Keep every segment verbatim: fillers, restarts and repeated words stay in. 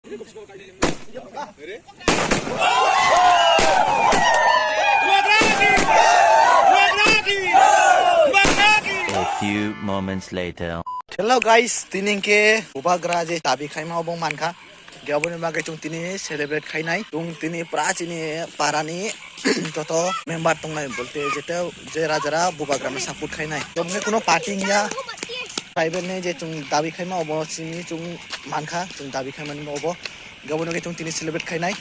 A few moments later. Hello guys, tini ke bubagra je dabi khaima obo mankha. Ge oboni bagwi chwng tini celebrate khainai. Chwng tini pra chini parani joto member tongnai bolte jete je raja ra bubagra no support khainai. Chwng kuno party ya tribal ni je chwng dabi khaima obo chini chwng mankha, chwng dabi khaimani obo. Gabon khe chwng tini celebrate khainai.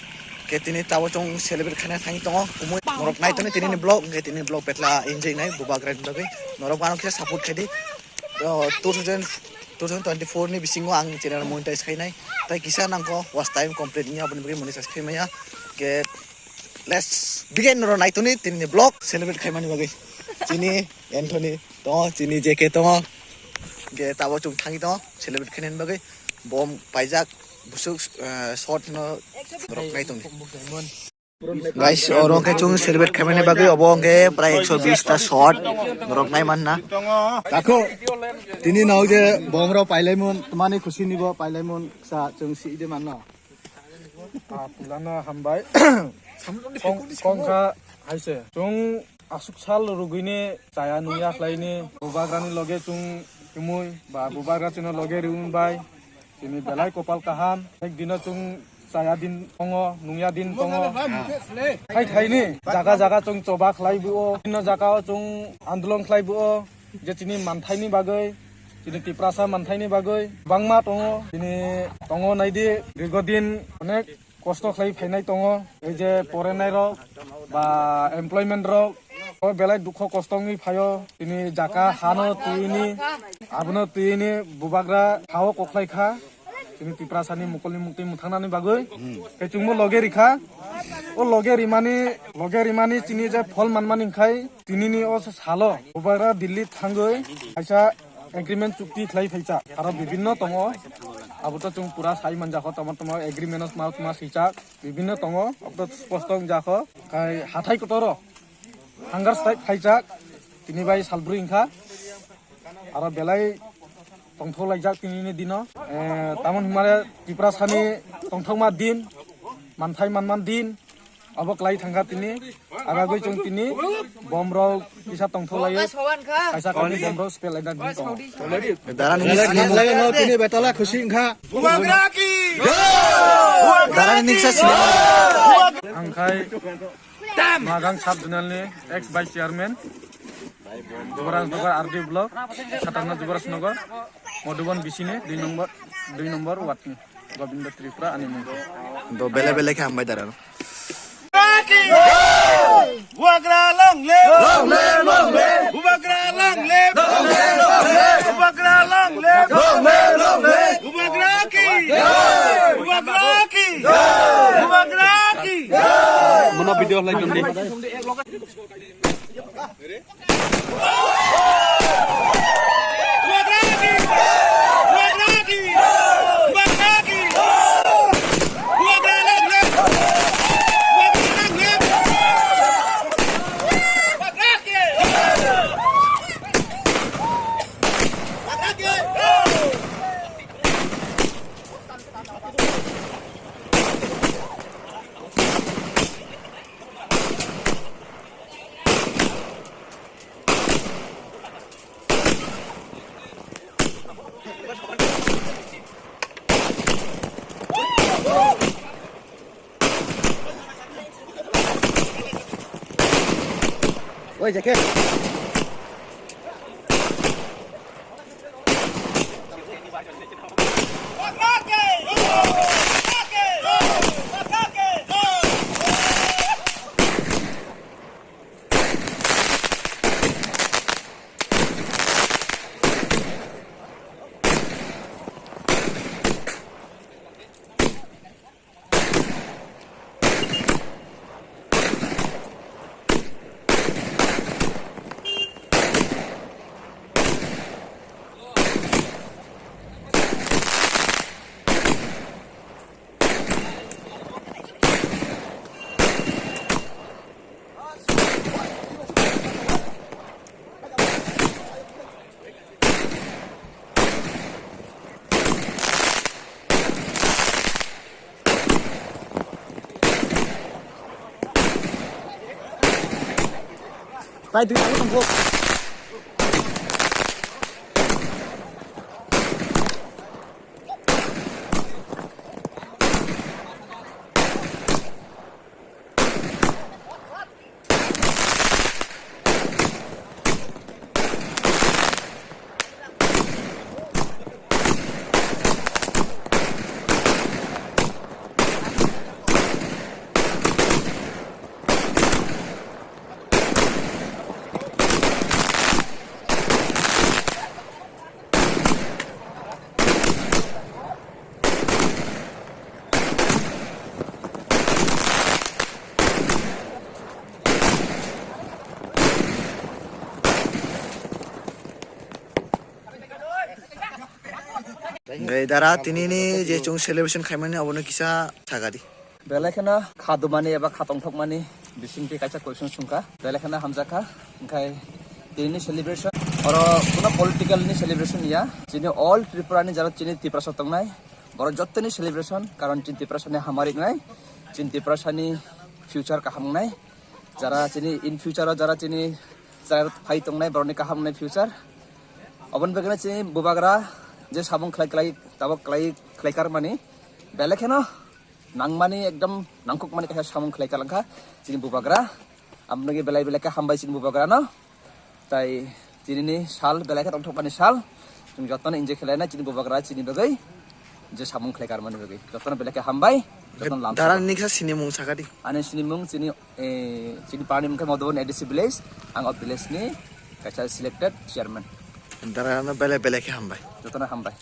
Khe tini tabo chwng celebrate khaina thangwi tongo. Kumui norok nai tongni tini ni vlog, khe tini vlog petla enjoy nai bubagra ni bagwi. Norok ano khe support khai di. O, two thousand, two thousand twenty-four ni bisingo ang channel monetize khainai. Tai kisa nangkho watch time complete ni aboni bagwi monetize khaimaya. Khe let's begin, norok nai tongni tini ni vlog celebrate khaimani bagwi. Chini Anthony tongo, chini J K tongo. Khe tabo chwng thangwi tongo celebrate khainani bagwi. Bom paijak. Busuk, eh, shot no rok nai tong. Guys, oro khe chwng celebrate khaimani bagwi obo hwnkhe prai ekso bish ta shot rok nai manna. Dakho, tini nao je bom rok pailaimun, mani khusi nibo pailaimun sa chwng si ide manno. Ah, pulana hambai. Kong, kongkha haise. Chwng aswk sal rwgwini chaya nungya khlaini bubagrani loge chwng kwmwi ba bubagra chwngno loge rwmwi bai. Chini belai kopal kaham, ek dino chwng chaya din tongo, nungya din tongo. Khai khaini jaga jaga chwng choba khlai bo, bibhinno jaga o chwng andolon khlai bo, je chini manthaini bagwi, chini Tiprasa manthaini bagwi bangma tongo. Chini tongo naidi, dirgo din onek kosto khlai phainai tongo, ei je porenai rok ba employment rok o belai dukho kosto wngwi phaio. Chini jaka hano twiwini, abono twiwini bubagra hao koklai kha. Chini Tiprasani mukolni muktwi mwthangnani bagwi khe chwngbo loge rikha. O loge rimani, loge rimani chini je phol manmani hwnkhe tinini o salo bubagra Delhi thangwi kaisa agreement chukti khlai phaijak. Aro bibhinno tongo. Abo to chwng pura sai manjakho, tamo tamo agreement o tma tma swijak. Bibhinno tongo. Abo to sposto wngjakho. Khai hathai kotoro hunger strike khaijak. Tini bai salbrwi wngkha. Aro belai tongthok laijak tinini dino. Eh, tamoni hwnmale Tiprasani tongthokma din, manthai manman din. Abo klai thangkha tini, abagwi chwng tini bomrok kisa tongthok laio, kaisa kainwi bomrok spel laina din tongo. Darani ni sini mo. Tini betala khusi wngkha. Darani ni kisa sini mo. Ang khai Magang Sub Zonal ni ex Vice Chairman, Jubarajnagar R D Block, Khatarna Jubarajnagar, Madhuban B C ni dui number, dui number ward ni. Govinda Tripura ani mung. Do bele bele khe hambai dara. Bubagra long live! Long live, long live! Bubagra long live! Long live, long live! Bubagra long live! Long live, long live! Bubagra ki! Jai! Bubagra ki! Jai! Bubagra ki! Jai! Mano video lai tong di. Oi, Jake. Pai twi abo tongkho. Hwnkhe dara tinini je chwng celebration khaimani abono kisa sagadi. Belai kheno kha dumani eba kha tongthokmani bisingtwi kaisa question swngkha. Belai kheno hamjakha. Hwnkhe tinini celebration oro kuno political ni celebration ya. Chini all Tripura ni jara chini Tiprasa tongnai. Borok jottoni celebration, karon chini Tiprasani hamari wngnai, chini Tiprasani future kaham wngnai. Jara chini in future o jara chini chwrai phai tongnai borokni kaham wngnai future. Oboni bagwi chini bubagra je samung khlai khlai tabok khlai khlai karmani belai kheno nangmani ekdom nangkukmani kaisa samung khlai kalangkha chini bubagra. Amoni belai belai khe hambai chini bubagrano. Tai tinini sal belai khe tongthokmani sal. Chwng jotono enjoy khlaina chini bubagra chini bagwi je samung khlai karmani bagwi. Jotono belai khe hambai. Jotono lam. Dara nini kisa sinimung sakadi. Ani sinimung chini, eh, chini pani mungkhe Madhuban A D C village. Ang o village ni kaisa selected chairman. Dara no belai belai khe hambai. Jotono hambai.